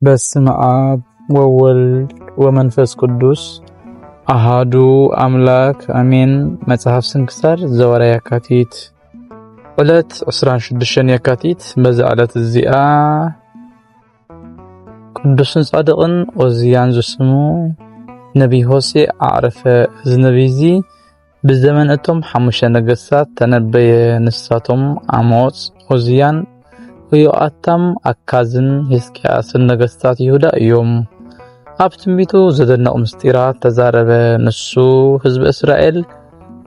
በስመ ኣብ ወወልድ ወመንፈስ ቅዱስ ኣሃዱ ኣምላክ ኣሜን። መጽሓፍ ስንክሳር ዘወርሃ የካቲት ዕለት ዕስራን ሽዱሽተን የካቲት። በዛ ዕለት እዚኣ ቅዱስን ጻድቕን ኦዝያን ዝስሙ ነቢይ ሆሴዕ ኣዕረፈ። እዚ ነቢይ እዚ ብዘመን እቶም ሓሙሽተ ነገስታት ተነበየ። ንሳቶም ኣሞጽ፣ ኦዝያን፣ ኢዮኣታም፣ ኣካዝን ሂዝቅያስን ነገስታት ይሁዳ እዮም። ኣብ ትንቢቱ ዘደንቕ ምስጢራት ተዛረበ። ንሱ ህዝቢ እስራኤል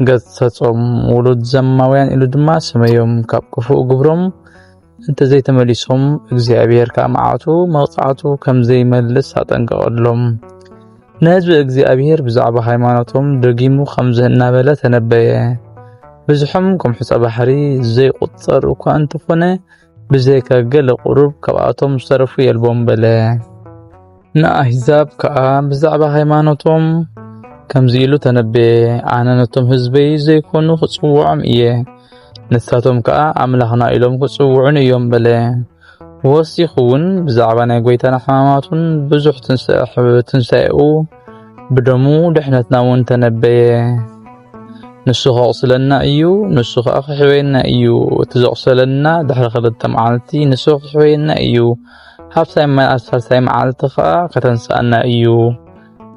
ገሰጾም፣ ውሉድ ዘማውያን ኢሉ ድማ ሰመዮም። ካብ ክፉእ ግብሮም እንተዘይተመሊሶም፣ እግዚኣብሔር ከኣ መዓቱ መቕጻዕቱ ከም ዘይመልስ ኣጠንቀቐሎም። ንህዝቢ እግዚኣብሔር ብዛዕባ ሃይማኖቶም ደጊሙ ከምዚ እናበለ ተነበየ። ብዙሖም ከም ሑጻ ባሕሪ ዘይቁጸር እኳ እንተኾነ፣ ብዘይካ ገለ ቁሩብ ካብኣቶም ዝተረፉ የልቦም በለ። ንኣህዛብ ከኣ ብዛዕባ ሃይማኖቶም ከምዚ ኢሉ ተነበየ፣ ኣነ ነቶም ህዝበይ ዘይኮኑ ክጽውዖም እየ፣ ንሳቶም ከኣ ኣምላኽና ኢሎም ክጽውዑኒ እዮም በለ። ወሲኹ እውን ብዛዕባ ናይ ጐይታና ሕማማቱን ብዙሕ ትንሳ-፣ ትንሳኤኡ ብደሙ ድሕነትና እውን ተነበየ። ንሱ ከቑስለና እዩ፣ ንሱ ከኣ ክሕወየና እዩ። እቲ ዘቑሰለና ድሕሪ ክልተ መዓልቲ ንሱ ክሕወየና እዩ። ሃብሳይ መ-፣ ሳልሳይ መዓልቲ ከኣ ከተንስኣና እዩ።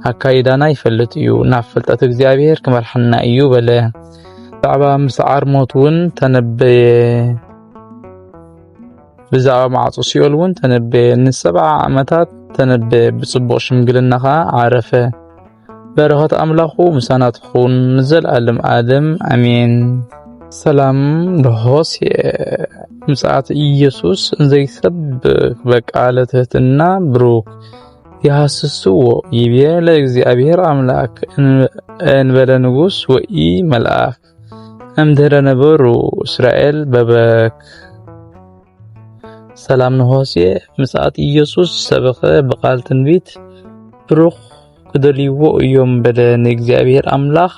ኣካይዳና ይፈልጥ እዩ፣ ናብ ፍልጠት እግዚኣብሔር ክመርሓና እዩ በለ። ብዛዕባ ምስዓር ሞት እውን ተነበየ። ብዛዕባ ማዕጾ ሲኦል እውን ተነበየ። ንሰብዓ ዓመታት ተነበየ፣ ብጽቡቕ ሽምግልና ኸኣ ዓረፈ። በረኸት ኣምላኹ ምሳና ትኹን ንዘለኣለም ኣለም ኣሜን። ሰላም ለሆሴዕ። ምጽኣት ኢየሱስ ዘይሰብክ በቃለ ትሕትና ብሩክ። የሐስስዎ ይቤ ለእግዚኣብሔር ኣምላክ እንበለ ንጉስ ወኢ መልኣክ እምድህረ ነበሩ እስራኤል በበክ። ሰላም ንሆሴዕ ምጽኣት ኢየሱስ ሰበኸ ብቃል ትንቢት ብሩኽ ክደልይዎ እዮም በለ። ንእግዚኣብሔር ኣምላኽ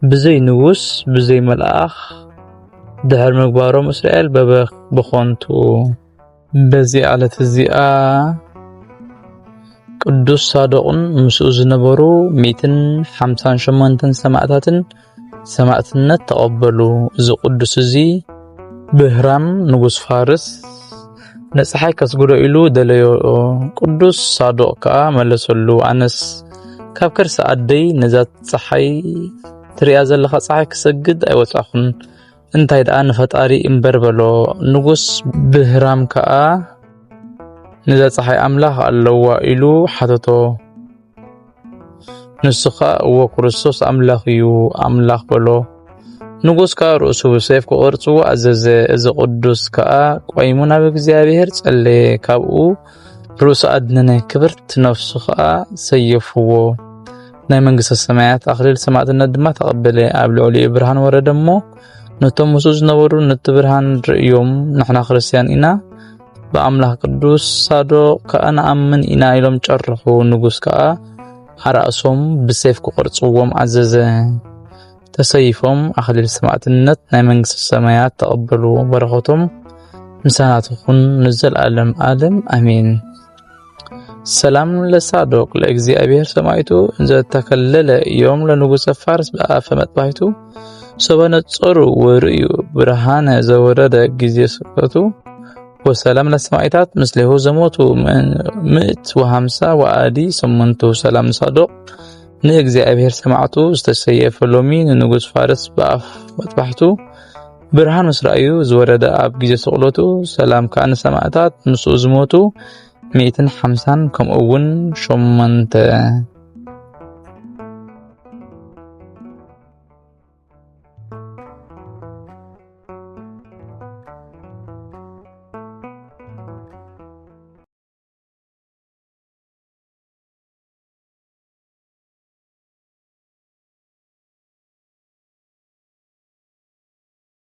ብዘይ ንጉስ ብዘይ መልኣኽ ድሕር ምግባሮም እስራኤል በበክ ብኾንቱ። በዚኣ ዕለት እዚኣ ቅዱስ ሳዶቅን ምስኡ ዝነበሩ ሚእትን ሓምሳን ሸሞንተን ሰማእታትን ሰማእትነት ተቐበሉ። እዚ ቅዱስ እዚ ብህራም ንጉስ ፋርስ ንጸሓይ ከስግዶ ኢሉ ደለዮ። ቅዱስ ሳዶቅ ከኣ መለሰሉ፣ ኣነስ ካብ ከርሲ ኣደይ ነዛ ጸሓይ ትሪኣ ዘለኻ ጸሓይ ክሰግድ ኣይወጻኹን፣ እንታይ ደኣ ንፈጣሪ እምበር በሎ። ንጉስ ብህራም ከኣ ነዛ ጸሓይ ኣምላኽ ኣለዋ ኢሉ ሓተቶ። ንሱ ኸኣ እወ ክርስቶስ ኣምላኽ እዩ፣ ኣምላኽ በሎ። ንጉስ ከኣ ርእሱ ብሰይፍ ክቖርጽዎ ኣዘዘ። እዚ ቅዱስ ከኣ ቆይሙ ናብ እግዚኣብሔር ጸለየ። ካብኡ ርእሱ ኣድነነ፣ ክብርቲ ነፍሱ ኸኣ ሰየፍዎ። ናይ መንግስተ ሰማያት ኣኽሊል ሰማዕትነት ድማ ተቐበለ። ኣብ ልዕሊኡ ብርሃን ወረደ እሞ ነቶም ምስኡ ዝነበሩ ነቲ ብርሃን ርእዮም፣ ንሕና ክርስትያን ኢና፣ ብኣምላኽ ቅዱስ ሳዶቅ ከኣ ንኣምን ኢና ኢሎም ጨርሑ። ንጉስ ከኣ ኣራእሶም ብሰይፍ ክቆርጽዎም ኣዘዘ። ተሰይፎም ኣኽሊል ሰማዕትነት ናይ መንግስቲ ሰማያት ተቐበሉ። በረኸቶም ምሳና ትኹን ንዘለዓለም ዓለም ኣሜን። ሰላም ለሳዶቅ ለእግዚኣብሔር ሰማይቱ እንዘተከለለ እዮም ለንጉሰ ፋርስ በአፈ መጥባሕቱ ሰበ ነጸሩ ወርእዩ ብርሃነ ዘወረደ ጊዜ ስቅለቱ ወሰላም ለሰማይታት ምስሌሁ ዘሞቱ ምእት ወሃምሳ ወአዲ ሰሙንቱ። ሰላም ሳዶቅ ንእግዚኣብሔር ሰማዕቱ ዝተሰየፈ ሎሚ ንንጉስ ፋርስ በአፍ መጥባሕቱ ብርሃን ምስ ረኣዩ ዝወረደ ኣብ ጊዜ ስቕለቱ ሰላም ከኣ ንሰማዕታት ምስኡ ዝሞቱ ሚእትን ሓምሳን ከምኡ እውን ሸሞንተ።